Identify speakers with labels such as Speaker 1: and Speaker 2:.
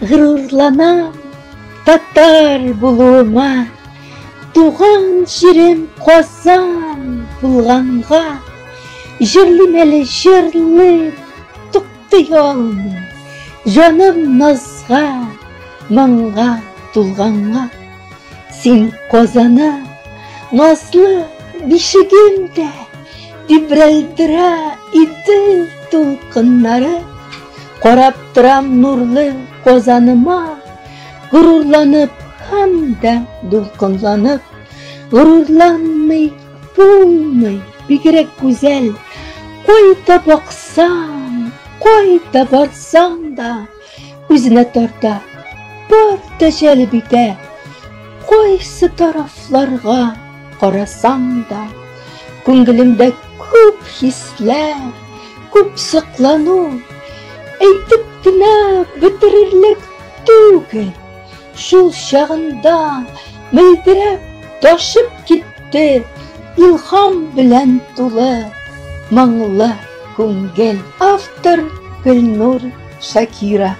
Speaker 1: Горурланам татар булуыма, Туган җирем Казан булганга. Җырлыйм әле, җырлыйм, туктый алмыйм, Җаным назга, моңга тулганга. Син Казаным, назлы бишегем дә, Тибрәлдерә Идел дулкыннары. Карап торам нурлы Казаныма, Горурланып һәм дә дулкынланып. Горурланмый булмый, бигрәк гүзәл. Кайда баксаң, кайда барсаң да, Үзенә тарта, бар да җәлеп итә. Кайсы тарафларга карасаң да, Күңелемдә күп хисләр, күп соклану, Әйтеп кенә бетерерлек түгел. Шул чагында мөлдерәп ташып китте Илһам белән тулы моңлы күңел. Автор Гөлнур Шакира.